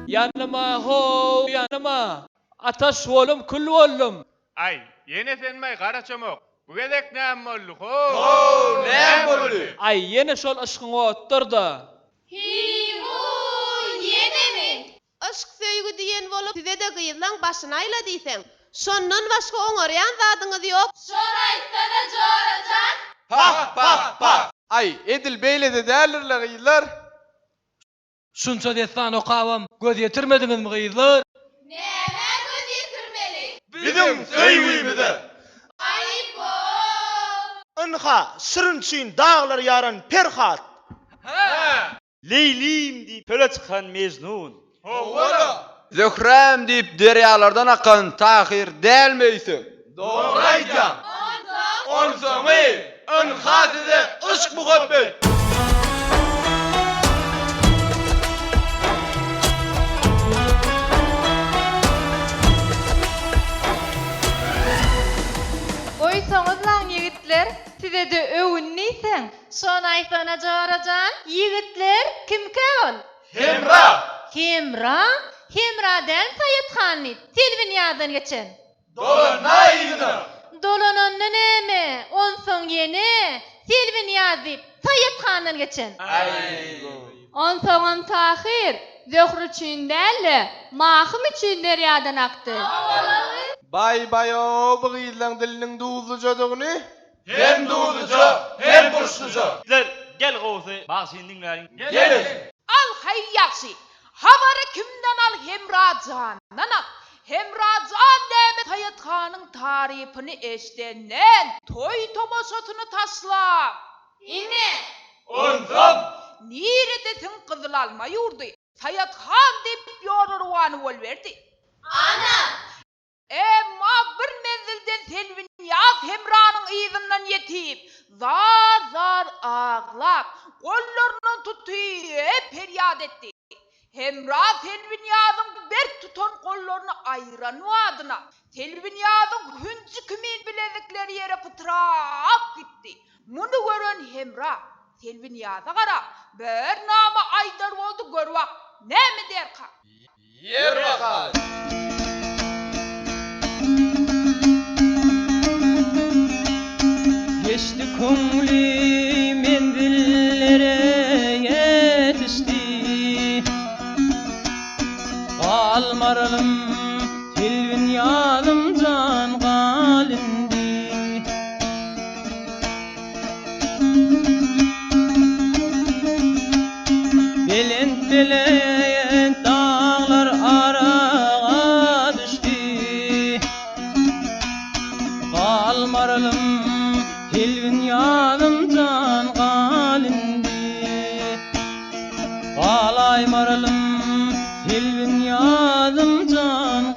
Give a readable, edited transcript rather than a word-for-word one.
Ýanyma how ýanyma. Ataş bolum kül boldum. Aý, ýene senmaý garaçomak. Bu gezek näme boldy how? How, näme boldy? Aý, ýene şol yşkyň otdur-da. Hiý-wuý, ýenemi? Yşk söýgi diýen bolup sizede gyzlaň başyny aýla diýseň, şondan başga oňarýan zadyňyz ýok. Şony aýtsana jora jan. Pah, pah, pah. Aý, edil beýle-de däldir-le gyzlar. Şunça dessan okabam göz ýetirmediňizmi gyzlar? Nämä göz ýetirmeli? Biziň söýgimize. Aýyp-ow! Ynha, şirin çyn daglar ýaran Perhat. Hä! Leýlim diýip çöle çykan Mejnun. Hawa-da. Zöhräm diýip derýalardan akan Tahyr dälmi eýsem? Dogry aýdýaň. Onsoň? Onsoňy, ynha size yşk-muhabbet! Goýsaňyzlaň ýigitler, size-de öwün diýseň. Şony aýtsana jora jan. Ýigitler, kimkä ol? Hemra! Hemra? Hemra däl Saýat han diýip, Selbinýazdan geçen. Dolanma yzyna! Dolananda näme, onsoň ýene Selbinýaz diýip, Saýat handan geçen. Onsoňam Tahyr, Zöhre üçin däl-de, Mahym üçin derýadan akdy. Baý-baý-ow, bu gyzlaň diliniň duzlujadygyny! Hem duzluja, hem burçluja. Ýigitler, gel gowusy, bagşyny diňläliň. Geliň! Al haý ýagşy, habary kimden al Hemra jandan al. Hemra jan näme Saýat hanyň tarypyny eşdenden toý tomaşasyny taşlap. Ine! Onsoň? Niredesiň Gyzyl alma ýurdy, Saýat han diýip ýola rowana boluberdi. Ana! Emma bir menzilden Selbinýaz Hemranyň yzyndan ýetip, zar-zar aglap, gollaryndan tutyp perýat etdi. Hemra Selbinýazyň berk tutan gollaryny aýran badyna, Selbinýazyň hünji kimin bilezikleri ýere pytrap gitdi. Muny gören Hemra Selbinýaza garap, bir nama aýdar boldy, gör-bak, näme derka? Ýer bakan. Geçdi köňli menzillere ýetişdi. Galmaralym telbin ýazym jan gal indi. Belent-belent daglar araga düşdi. Galmaralym telbin ýazym jan gal indi. Galaýmaralym telbin ýazym jan.